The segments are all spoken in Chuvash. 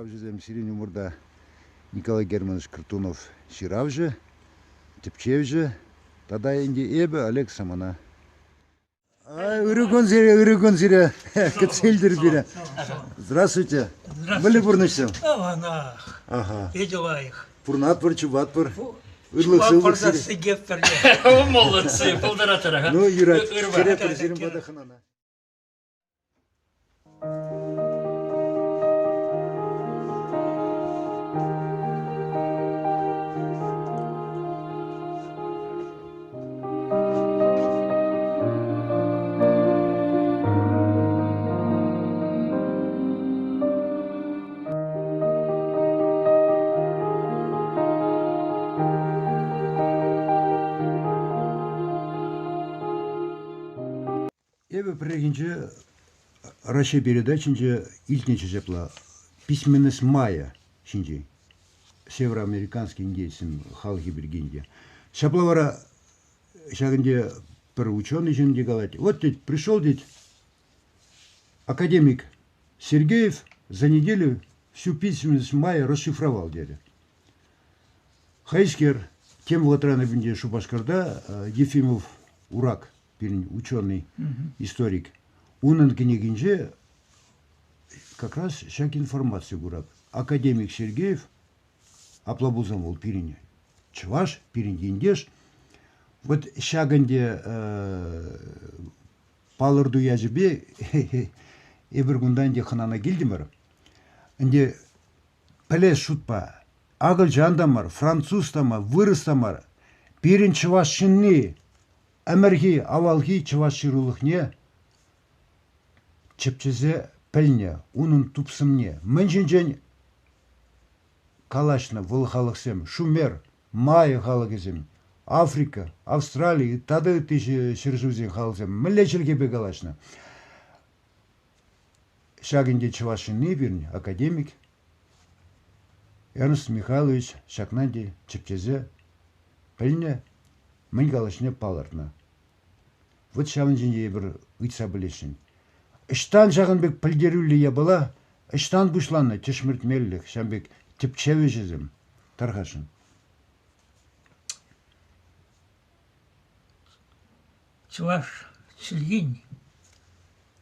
Куравҫӑсем сирӗн умӑрта Николай Германович Кртунов ҫыравҫӑ, тӗпчевҫӗ тата ӗнтӗ эпӗ, Олег Самана. Ырӑ кун сире, ырӑ кун сире. Кӗтсе илтӗр пире. Здравствуйте. Мӗнле пурнӑҫсем? Аванах. Ага. Питӗ лайӑх. Пурнатпӑр, чупатпӑр. Ырлӑх сывлӑх сире. Сикетпӗр. Молодцы, пултаратӑр. Ну, юрать. Кӗретпӗр сирӗн пата хӑнана. Эпӗ пӗррехинче Раҫҫей передачинче илтнӗччӗ ҫапла «Письменность мая» ҫинчен. Североамериканский индейцсем халӑхӗ пирки ӗнтӗ. Ҫапла вара ҫак ӗнтӗ пӗр ученый ҫын те калать, вот тет, пришел тет академик Сергеев за неделю всю письменность мая расшифровал терӗ. Хайскер тем вӑхӑтран ӗнтӗ Шупашкарта Ефимов Урак пирӗн ученый, историк, унӑн кӗнекинче как раз ҫак информаци курап. Академик Сергеев, апла пулсан вӑл пирӗн чӑваш, пирӗн ентеш, вот ҫак ӗнтӗ палӑрту ячӗпе эпир кунта ӗнтӗ хӑнана килтӗмӗр. Ӗнтӗ пӗлес шутпа акӑлчан та мар, француз та мар, вырӑс та мар, пирӗн чӑваш ҫынни ӗмӗрхи авалхи чӑваш ҫырулӑхне чӗпчесе пӗлнӗ, унӑн тупсӑмне мӗн ҫинчен калаҫнӑ вӑл халӑхсем Шумер, Майя халӑхӗсем, Африка, Австрали тата ытти ҫӗршывсен халӑхсем мӗнле чӗлхепе калаҫнӑ? Ҫак ӗнтӗ чӑваш ҫынни пирӗн академик Эрнст Михайлович ҫакна те чӗпчесе пӗлнӗ, мӗн калаҫнине палӑртнӑ. Вӑт ҫавӑн ҫинче эпир ыйтса пӗлесшӗн. Ӑҫтан ҫакӑн пек пӗлтерӳллӗ япала, ӑҫтан пуҫланнӑ тӗшмӗртмеллӗх ҫавӑн пек тӗпчев ӗҫӗсем? Тархасшӑн. Чӑваш чӗлхин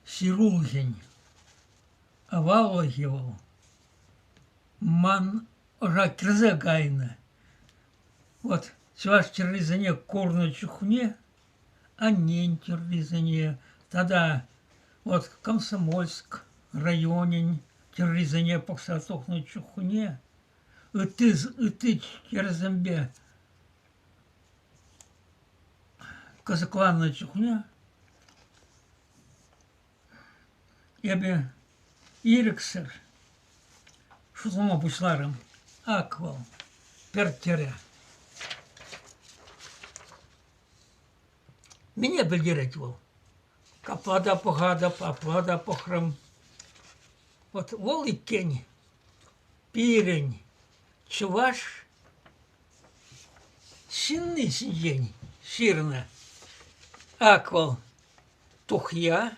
ҫырулӑхӗн аваллӑхӗ вӑл ман ӑша кӗрсе кайнӑ. Вот чӑваш тӗррисене курнӑ чухне аннен тӗррисене тата вот Комсомольск районӗн тӗррисене пӑхса тухнӑ чухне ытти ытти тӗрӗсемпе кӑсӑкланнӑ чухне эпӗ ирӗксӗр шутлама пуҫларӑм. Ак вӑл, пӗр тӗрӗ. Мӗне пӗлтерет вӑл? Капла та пӑхатӑп, апла та пӑхрӑм. Вот вӑл иккен пирӗн чӑваш ҫынни ҫинчен ҫырнӑ. Ак вӑл тухья.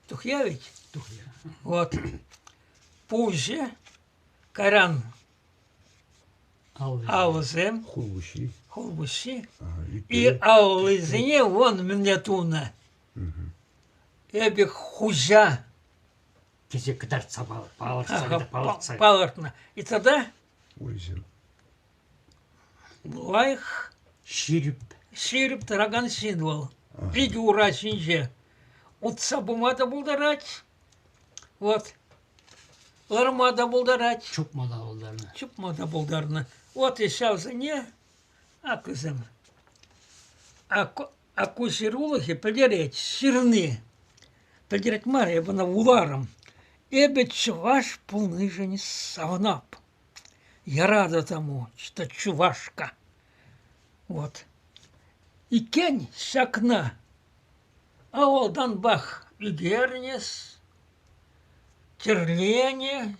Тухья ведь? Тухья. Вот. Пуҫӗ, кайран алӑсем, Хулпуҫҫи. хулпуҫҫи и аллисене вон мӗнле тунӑ. Эпӗ хуҫа. Тесе кӑтартса палӑртса палӑртса. Палӑртнӑ. И тогда Урисем. Лайӑх. Ҫирӗп. Ҫирӗп тӑракан ҫын вӑл. Икӗ ура ҫинче утса пыма та пултарать. Вот. Ларма та пултарать. Чупма та пултарнӑ. Чупма та пултарнӑ. Вот и ҫавсене ак вӗсем. А ку ҫырулӑхӗ пӗлтерет, ҫырни. Пӗлтерет мар, эп ӑна вуларӑм. Эпӗ чӑваш пулнишӗн савӑнап. Я рада тому, что чувашка. Вот. Иккен ҫакна авалтанпах ӳкернӗс, тӗрленӗ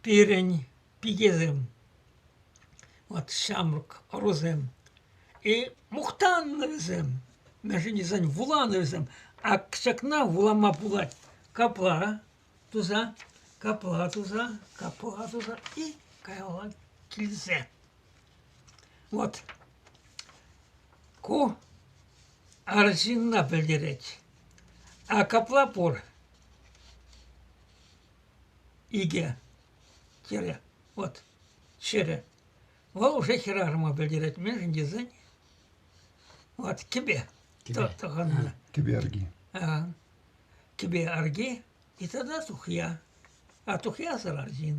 пирӗн пикесем, вот ҫамрӑк ӑрусем. И мухтаннӑ вӗсем, мӗншӗн тесен вуланӑ вӗсем. Ак ҫакна вулама пулать капла туса. Капла туса, капла туса и каялла килсе. Вот. Ку арҫынна пӗлтерет. А капла пур икӗ тире. Вот, чӗрӗ. Вӑл уже хӗрарӑма пӗлтерет. Мӗншӗн тесен вот кӗпе тӑхӑннӑ. Кӗпе арки. Кӗпе арки и тата тухья. А тухьясӑр арҫын.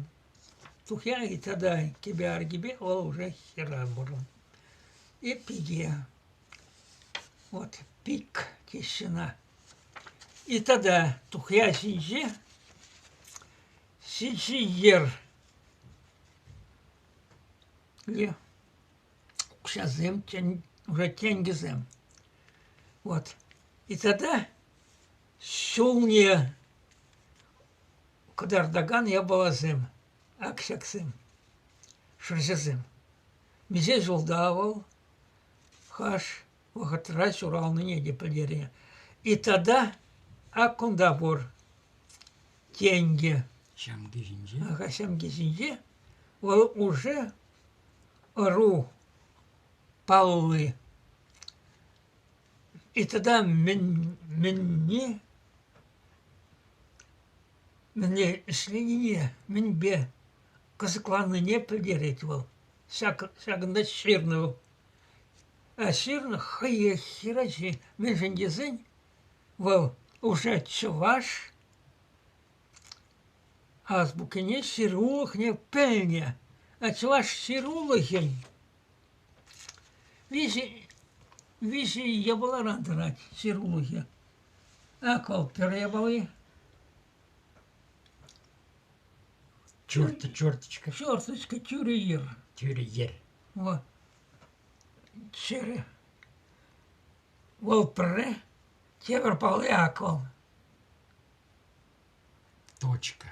Тухья и тата кӗпе аркипе вӑл уже хӗрарӑм. И пике. Вот пик теҫҫӗ ӑна. И тата тухья ҫинче ҫичӗ йӗр. Укҫасем, уже тенкӗсем. Вот. И тата ҫулне кӑтартакан япаласем, ак ҫаксем, шӑрҫасем. Миҫе ҫулта вӑл, хаш вӑхӑтра ҫуралнине те пӗлтернӗ. И тата ак кунта пур тенкӗ. Ҫамки ҫинче? Ага, ҫамки ҫинче вӑл уже ӑру палли. И тата мӗнне мӗнле ӗҫленине, мӗнпе кӑсӑкланнине пӗлтерет вӑл. Ҫакӑнта ҫырнӑ вӑл. А ҫырнӑ хӑех хӗрачи. Мӗншӗн тесен вӑл уже чӑваш азбукине ҫырулӑхне пӗлнӗ. А чӑваш ҫырулӑхӗн виҫӗ япаларан тӑрать ҫырулӑхӗ. Ак вӑл пӗр япали. Черт, черточка. Черточка, тӳрӗ йӗр. Тӳрӗ йӗр. Во. Чӗрӗ. Вӑл пӗрре, тепӗр палли ак вӑл. Точка.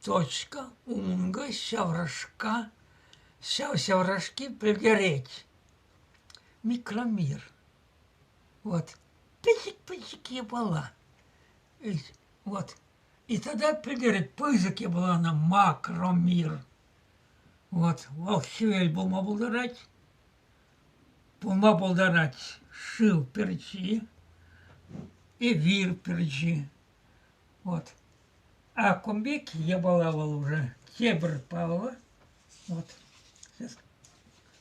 Точка, ункӑ, ҫаврашка. Ҫав ҫаврашки пӗлтерет. Микромир. Вот. Пӗчӗк-пӗчӗк япала. Вот. И тогда пӗлтерет пысӑк япалана макромир. Вот. Вӑл хӗвел пулма пултарать. Пулма пултарать шыв пӗрчи, эвир пӗрчи. Вот. А кун пек япала вӑл уже тепӗр паллӑ. Вот. Сейчас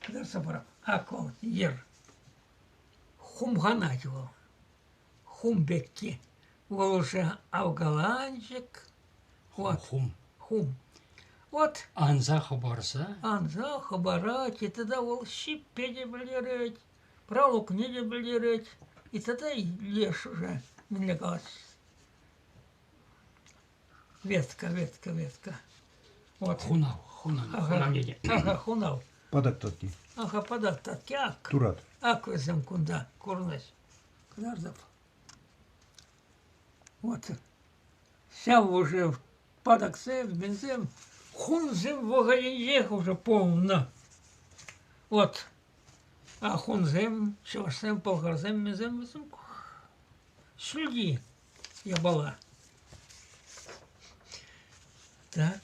кӑтартса парам. Ак вӑл йӗр. Хумханать вӑл. Хум пекки. Вӑл уже авкаланчӑк. Вот. Хум. Хум. Вот. Анса хӑпарса. Анса хӑпарать, и тогда вӑл ҫиппе те пӗлтерет, пралукне те пӗлтерет, и тогда леш уже, мӗнле калас, ветка, ветка, ветка. Вот. Хунав, хунав, хунав не Ага, хунав. Патак татки. Ага, патак татки, ак. Турат. Ак вӗсем кунта курӑнаҫ. Кӑтартӑп. Вот. Ҫав уже патаксем, мӗнсем, хунсем вӑхӑтӗнчех уже полнӑ. Вот. А хунсем, чӑвашсем, пӑлхарсем, мӗнсем вӗсем ҫӳлти япала. Так.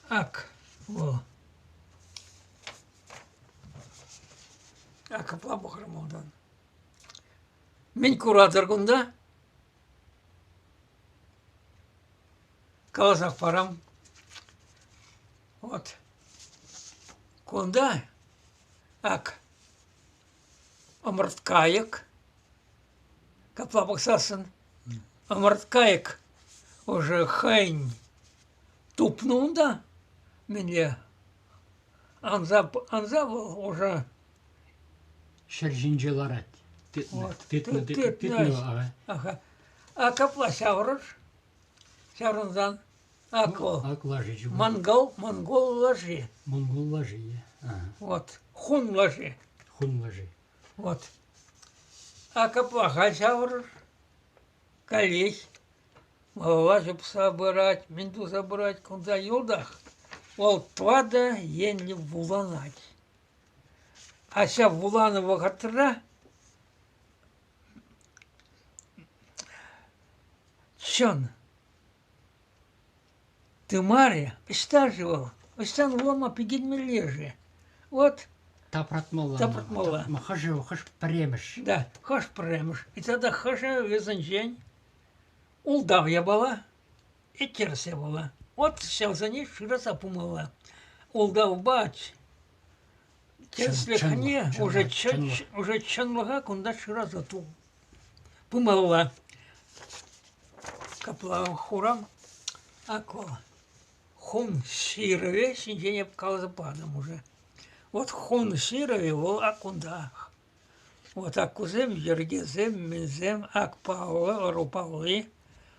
Ак, во. Ак, апла пӑхрӑм малтан. Мӗн куратӑр кунта? Каласах парам. Вот. Кунта ак ӑмӑрткайӑк. Капла пӑхсассӑн ӑмӑрткайӑк уже хӑйӗн тупнӑ унта мӗнле анса вӑл уже Ҫӗр ҫинче ларать. Тытнӑ, тытнӑ, тытнӑ. Ага. А капла ҫаврӑш, ҫаврӑнсан ак вӑл. Ак лаши чупать. Монгол, монгол лаши. Монгол лаши. Ага. Вот, хун лаши. Хун лаши. Вот. А капла ҫаврӑш, каллех малалла чупса пырать, мӗн туса пырать кунта йӑлтах. Вӑл тӑватӑ енлӗ вуланать. А ҫав вуланӑ вӑхӑтра чӑн. Тымарӗ ӑҫта-ши вӑл? Ӑҫтан вулама пикенмелле-ши? Вот Тапратмалла. Тапратмалла. Хӑшӗ хӑш пӗрремӗш? Да, хӑш пӗрремӗш. И тата хӑшӗ вӗсенчен ултав япала, еткерсе япала. Вот ҫавсене шыраса пымалла. Ултавпа тӗслӗхне уже уже чӑнлӑха кунта шыраса пымалла. Капла хурам аквал. Хум ҫырӑвӗ ҫинчен эп каласа патӑм уже. Вот хун ҫырӑвӗ вӑл ак кунтах. Вот аккусем, йӗркесем, мӗнсем, ак паллӑ, ӑру палли.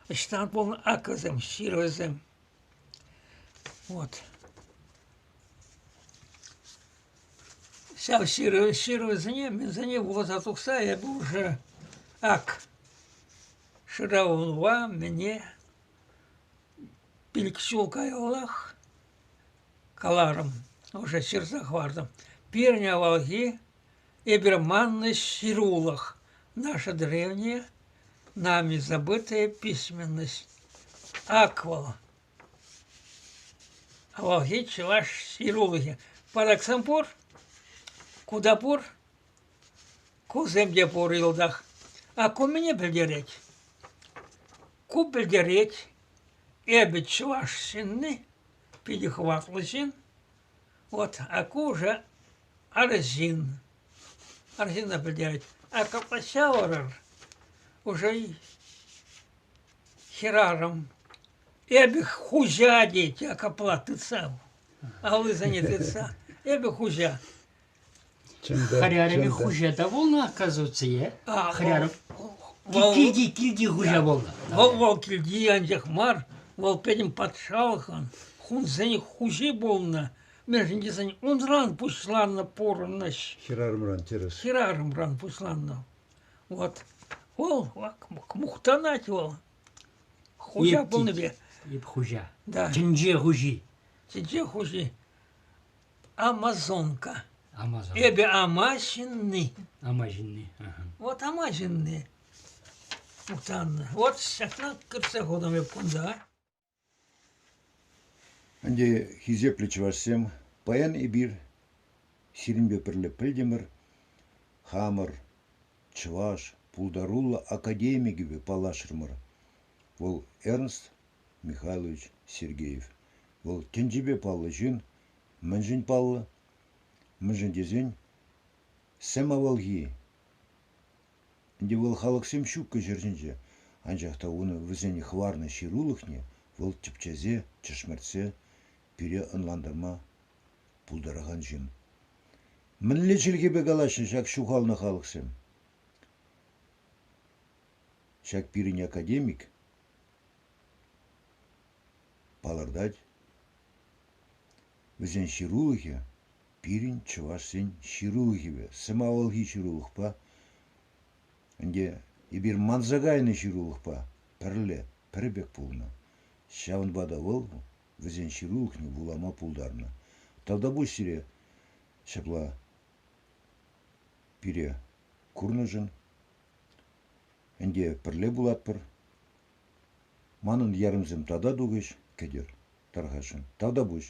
Ӑҫтан пулнӑ акӑсем, ҫырӑвӗсем. Вот. Ҫав ҫырӑвӗсене, мӗнсене вуласа тухса эпӗ уже ак шыравлӑва мӗне 5 ҫул каяллах каларӑм, уже ҫырса хӑвартӑм. Пирӗн авалхи эпир маннӑ ҫырулӑх, наша древняя, нами забытая письменность. Ак вӑл. Авалхи чӑваш ҫырулӑхӗ. Патаксем пур, кута пур, кусем те пур йӑлтах. А ку мӗне пӗлтерет? Ку пӗлтерет, эпӗ чӑваш ҫынни, питӗ хӑватлӑ ҫын. Вот, а ку уже арҫын. Арҫынна пӗлтерет. А капла ҫавӑрӑр, уже хӗрарӑм. Эпӗ хуҫа тет, а капла тытса, аллисене тытса. Эпӗ хуҫа. Хӗрарӑмӗ хуҫа та пулнӑ, оказывается, е? Хӗрарӑм килти килти хуҫа пулнӑ. Вӑл вӑл килти анчах мар, вӑл пӗтӗм патшалӑхӑн хунсен хуҫи пулнӑ. Мӗншӗн тесен унран пуҫланнӑ пурнӑҫ. Хӗрарӑмран, тӗрӗс. Хӗрарӑмран пуҫланнӑ. Вот. Вӑл мухтанать вӑл. Хуҫа пулнипе. Эп хуҫа. Да. Тӗнче хуҫи. Тӗнче хуҫи. Амазонка. Амазон. Эпӗ ама ҫынни. Ама ҫынни. Вот ама ҫынни. Мухтаннӑ. Вот ҫакна кӗртсе хутӑм эп кунта. Ӗнтӗ хисеплӗ чӑвашсем, паян эпир сирӗнпе пӗрле пӗлтӗмӗр, хамӑр чӑваш пултаруллӑ академикӗпе паллашрӑмӑр. Вӑл Эрнст Михайлович Сергеев. Вӑл тӗнчипе паллӑ ҫын. Мӗншӗн паллӑ? Мӗншӗн тесен сӗм авалхи ӗнтӗ вӑл халӑхсем ҫуккӑ ҫӗр ҫинче, анчах та унӑн вӗсен хӑварнӑ ҫырулӑхне вӑл тӗпчесе, тӗшмӗртсе пире ӑнлантарма пултаракан ҫын. Мӗнле чӗлхепе калаҫнӑ ҫак ҫухалнӑ халӑхсем? Ҫак пирӗн академик палӑртать. Вӗсен ҫырулӑхӗ пирӗн чӑвашсен ҫырулӑхӗпе, сӗм авалхи ҫырулӑхпа, ӗнтӗ эпир манса кайнӑ ҫырулӑхпа пӗрле пӗр пек пулнӑ. Ҫавӑнпа та вӑл вӗсен ҫырулӑхне вулама пултарнӑ. Тавтапуҫ сире ҫапла пире курнӑшӑн. Ӗнтӗ пӗрле пулатпӑр. Манӑн ярӑмсем тата тухӗҫ, кӗтӗр, тархасшӑн. Тавтапуҫ.